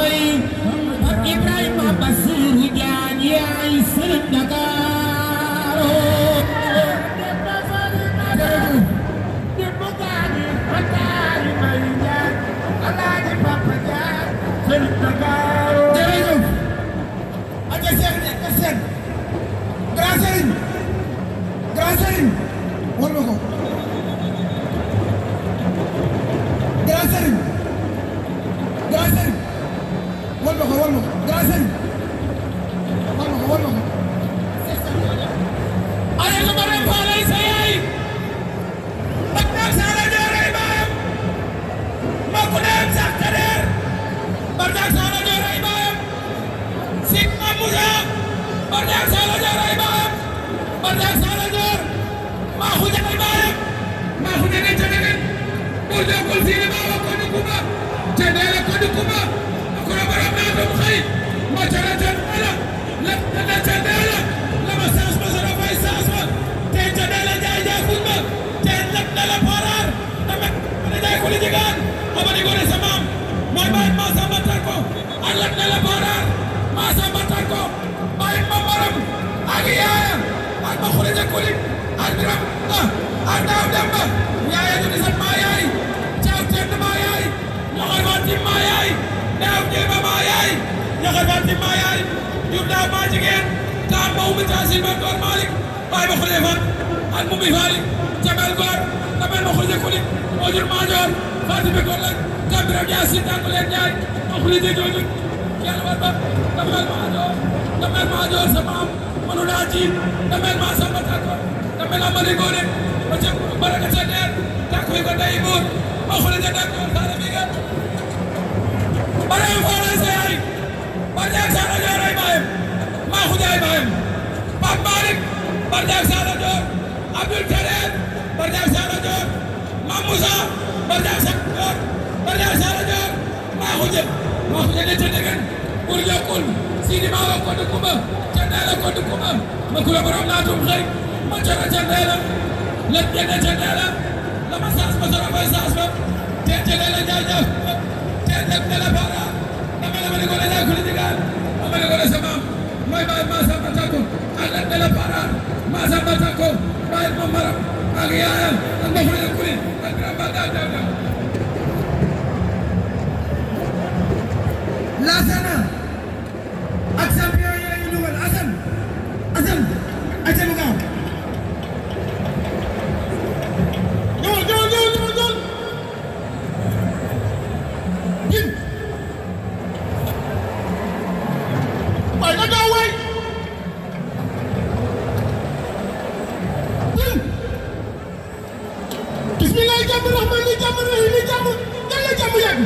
Mbay ak Ibrahima Bassirou Diagne yaay Sëriñ Dakaro Demba Gani Atari Mbay Diagne Alaaji Papa Diagne Sëriñ Dakaro jërëjëf aja Cheikh ne ka seen Grand Serigne war ma ko Grand Serigne war ma ko Grand Serigne war ma ko ale ko bare falay sa yaay ak nak sa la jore baam ma ko dem sax kader bardak sa la jore baam sik amuja bardak sa la jore baam bardak sa la jore ma ko jare baam ma ko dene jere ko do ko sine ma ko ni kuma jere ko ni kuma ko la bara ma do xey ma jara jara la jara la ma sans ma sara fay sans ma te jara jaay jaay kuma te la parar dama jaay ko li jigan amani ko sama moy bay ma sama tako ak la parar ma sama tako bay ma maram ak yaaya ak ma xule ja ko li ak ram ak daw damba yaaya ñu sa ma yaay ciao ten ma yaay ñu xarwati ma yaay daw jeba ma yaay ñu xarwati ma yaay ñu daw ma jigen ka ma wu ta ci ba gor malik bay ma xule fa ak mu mi fali jabal gor damel ma xule ko li ojur ma jor fatima ko la kabira jaasi tan len jaay ma xule je joju yalla war ba damel ma jor sama manu da ci damel ma sama tako damel amari gone ba ci baraka ca der tako ko day bur ma xule je tak dara mi ga bare fara say barja sa la jor ay bayam ma xule ay bayam Pap Malik barja sa la jor Abdul Karim barja sa la jor Mam Musa barja sa la jor ma xule ne tedegen pour yokul sidi ma ko de kuma candela ko de kuma ma ko borom na tum xey ma cara candela la jene candela la ma sas ma sara fay sas ma candela jaja candela la para na ma ko la ko digal ma ko la sama moy bay ma sa patako ala de la para ma sa patako bay ma maram ak yaayam ak ma xule ko ni ak ramba da Lassana ak champion yi lañu dugal Assane mu gaaw ñëwal gin waay na gaaw waay gin bismillah jàmm rahman ni jàmm rahim ni jàmm yàlla jàmm yàgg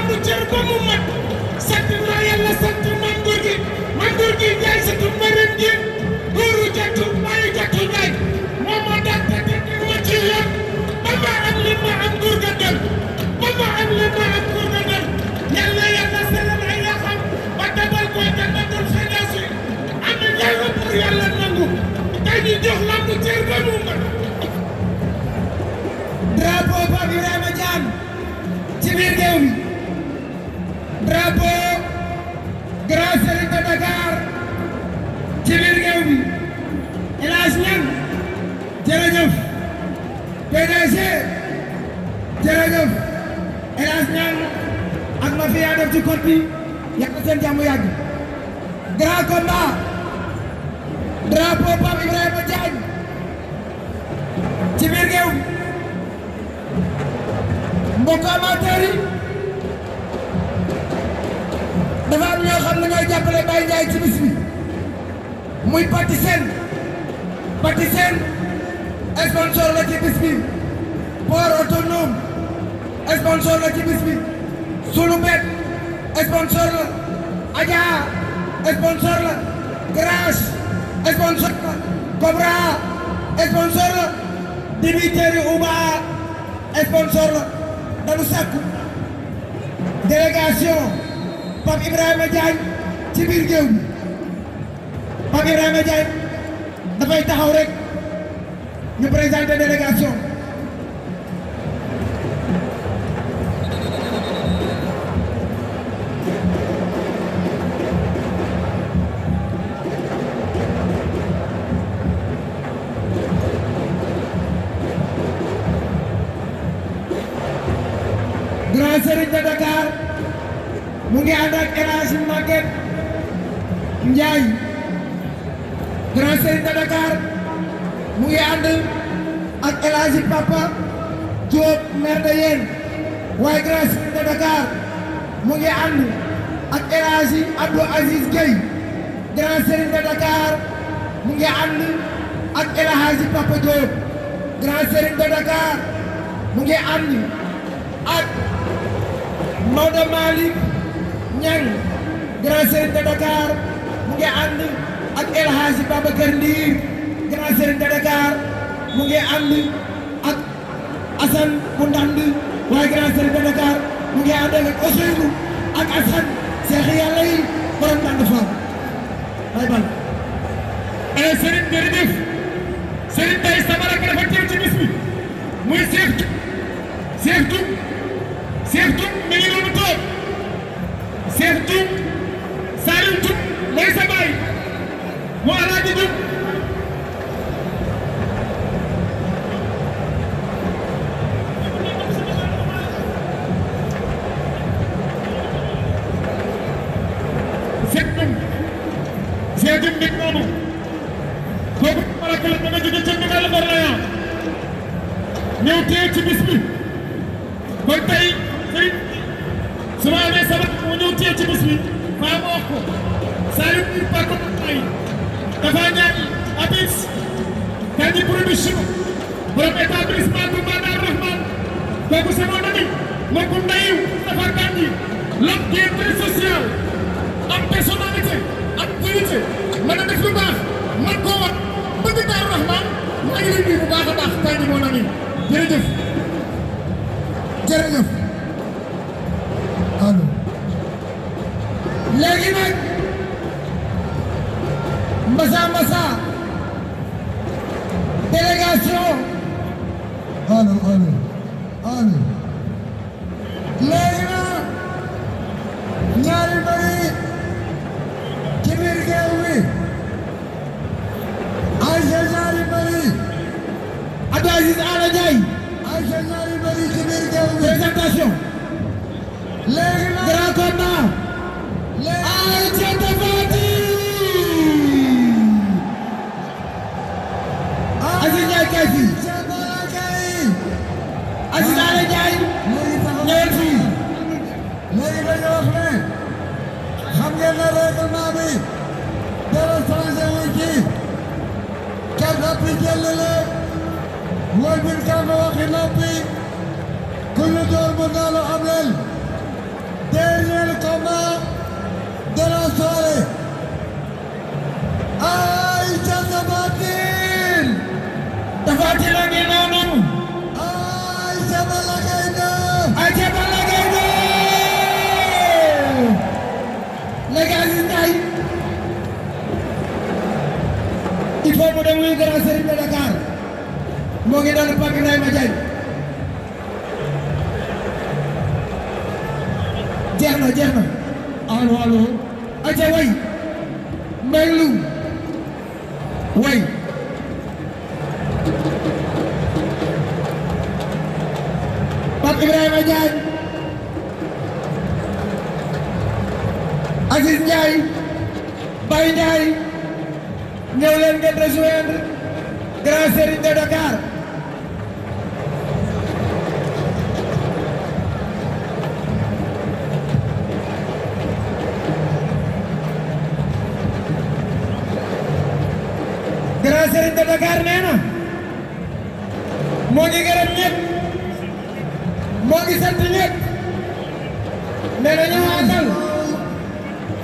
lamb cër ba mu mat sant naa yàlla sant man góor gi jaay sa tum marim gi góoru jattu bàyyi jattu jaay moom moo daan te di ma ci yoon ba ma am li ma am góor ga dem ba ma am li ma am góor ga dem yàlla selal ay yaxam ba dabal ko jannatul firdawsi amiin yàlla pour yàlla nangu tey ñu jox lamb cër ba mu mat drapeau Pape Ibrahima Diagne ci biir géew bi drapeau Grand Serigne de Dakar ci biir géew bi El Hadj Niang jërëjëf PDG jërëjëf El Hadj Niang ak ma fi yaa def ci code bi yàlla seen jàmm yàgg grand combat drapeau Pape Ibrahima Diagne ci biir géew bi mbokk amateur yi dafa am ñoo xam ne ñooy jàppale Baye Ndiaye ci bis bi muy Patisen sponsor la ci bis bi port autonome sponsor la ci bis bi sunu bet sponsor la Adja sponsor la Grache sponsor la Cobra sponsor la Dibiteri Uba sponsor la dañu sàkku délégation Pape Ibrahima Diagne ci biir géew bi Pape Ibrahima Diagne dafay taxaw rek ñu présenter délégation Grand Serigne de Dakar mu ngi ànd ak El Hadj Maguette Ndiaye Grand Serigne de Dakar mu ngi ànd ak El Hadj Papa Diop maire de Yène waaye Grand Serigne de Dakar mu ngi ànd ak El Hadj Abdou Aziz Gueye Grand Serigne de Dakar mu ngi ànd ak El Hadj Papa Diop Grand Serigne de Dakar mu ngi ànd ak Maodo Malick Niang Grand Serigne de Dakar mu ngi ànd ak El Hadji Babacar Ndir Grand Serigne de Dakar mu ngi ànd ak Assane Koundand waaye Grand Serigne de Dakar mu ngi ànd ak Ousseynou ak Assane Cheikh Yàlla yi borom Ndande Fall bay bal ay Serigne jërëjëf Serigne tey sama rakk dafa teew ci bis bi muy Cheikh Toum mi ngi doon toog Cheikh Toum Saliou Toum mooy sa baay mu Alaaji Toum Cheikh Toum nit moomu kooku malaka la ma nga jóge ca Ndingal Barlaya ñëw teew ci bis bi kon tey su ma amee sabab mu ñëw téye ci bis bi faa ma wax ko Saliou Mbir Paco Mbaye dafa ñaan Abis Kandji production borom établissement Touba Darou Rahman kooku c'est mon ami mbokku ndeyu dafa Kandji l'homme qui est très social am personnalité am qualité mën a def lu baax man koo wax bëgg Darou Rahman maa ngi lay nuyu bu baax a baax Kandji mon ami jërëjëf jërëjëf allo léegi nag Mbassa délégation allo léegi nag ñaari mbari ci biir géew bi Aïcha ñaari mbari Abdou Aziz Ala Ndiaye Aïcha ñaari mbari ci biir géew bi présentation léegi nag grand combat Aïcha Tapha Tine Aziz Ndiaye kay fii Aziz Ala Ndiaye ñëwal fii léegi dañu wax ne xam ngeen ne règlement bi dara changé wu ci kenn noppi jëlale wol bin kàmm waxi noppi kullu door bu naalu am leen combat de la soirée. Aïcha Tapha Tine. Tapha Tine la ngi noonu. Aïcha Balla Gaye 2. Aïcha Balla Gaye 2. léegi Aziz Ndiaye. il faut mu dem wuyu grand serigne de Dakar. moo ngi doon Pape Ibrahima Diagne. jeex na allo allo aca way mbay lu way Pape Ibrahima Diagne Aziz Ndiaye Baye Ndiaye ñëw leen ngeen rejoindre grand serigne de Dakar. grand serigne de Dakar nee na moo ngi gërëm ñëpp moo ngi sant ñëpp nee na ñu àndal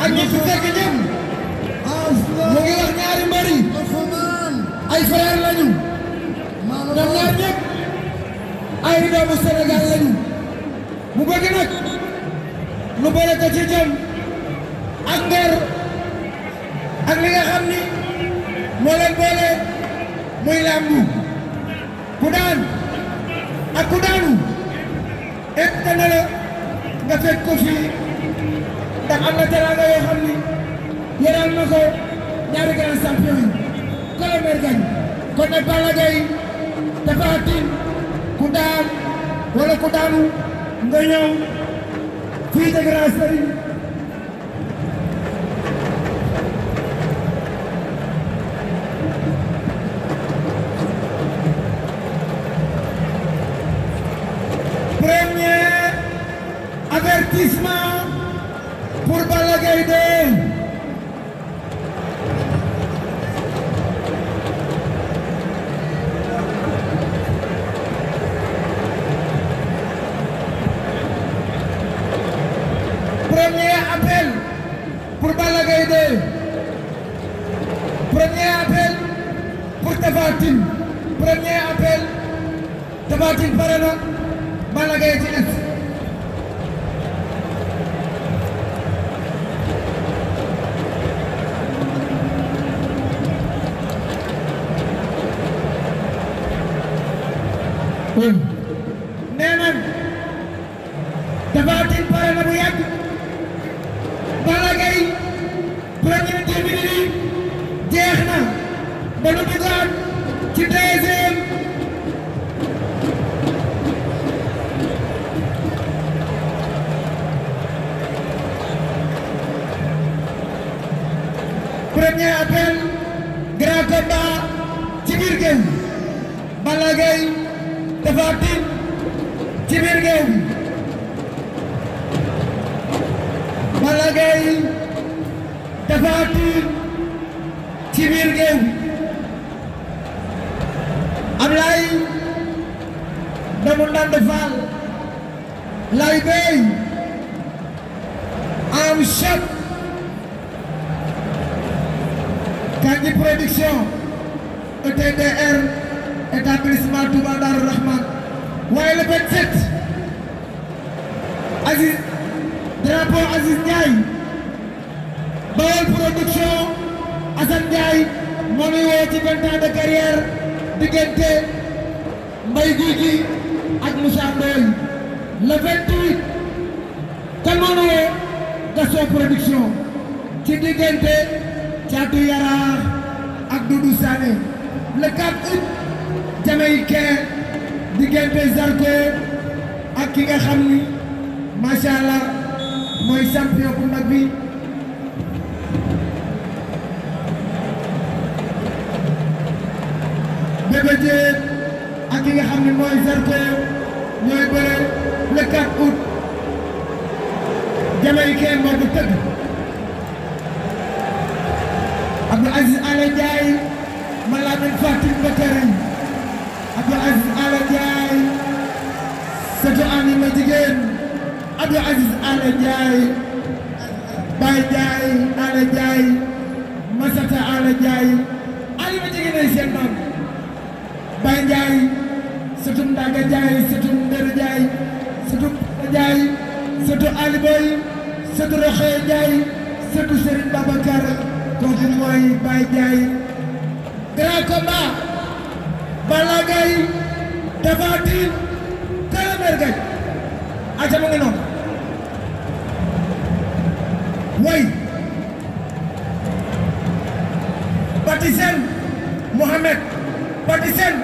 ak ñi fi fekk ñëpp mu ngi wax ñaari mbër yi ay frère lañu ñoom ñaar ñëpp ay doomu Sénégal lañu mu bëgg nag lu bëre ko ci jëm ak ngor ak li nga xam ni moo leen boole muy làmbu ku daan ak ku daanu et na la nga fekk ko fii ndax am na teraanga yoo xam ni yéral na ko ñaari grand champion yi Kolomer gañ kon nag Balla Gaye Tapha Tine ku daan wala ku daanu nga ñëw fii de grand serigne. Premier avertissement pour Balla Gaye 2. Premier appel pour Balla Gaye 2. Premier appel pour Tapha Tine. Premier appel Tapha Tine pare na Balla Gaye ci des. nee nañ Tapha Tine pare na bu yàgg Balla Gaye premier 10 minutes yi jeex na ba nu dugaat ci deuxième. Premier appel grand combat ci biir géew Balla Gaye Tapha Tine ci biir géew Balla Gaye Tapha Tine ci biir géew Ablaye Damou Ndande Fall lay bay am chef Kandji Production ETDR établissement Touba Darou Rahman waaye le 27 Aziz drapeau Aziz Ndiaye Bawol Production Assane Ndiaye moo ngi woo ci 20 ans de carrière diggante Mbaye Gouy Gui ak Moussa Ndoye le 28 kan moo ngi woo Gaston Production ci diggante Thiatou Yarakh ak Doudou Sané le 4 août Jamaïcain diggante Zarko ak ki nga xam ni macha allah mooy champion bu mag bi Bébé Diène ak ki nga xam ni mooy Zarko ñooy bëre le 4 août Jamaïcain moo ko tëgg Abdou Aziz Ala Ndiaye Malamine Fatim Bakary Abdou Aziz Ala Ndiaye sëtu Anima jigéen Abdou Aziz Ala Ndiaye Baye Ndiaye Ala Ndiaye Masata Ala Ndiaye ali ma jege nay seen maam Baye Ndiaye sëtum Ndaga Ndiaye sëtum Ndër Ndiaye sëtum Ndiaye sëtu Ali Boy sëtu Roxe Ndiaye sëtu Serigne Babacar kooku mooy Baye Ndiaye grand combat Balla Gaye Tapha Tine Kalamer Gaye aca mu ngi noonu way Patisen Mohamed Patisen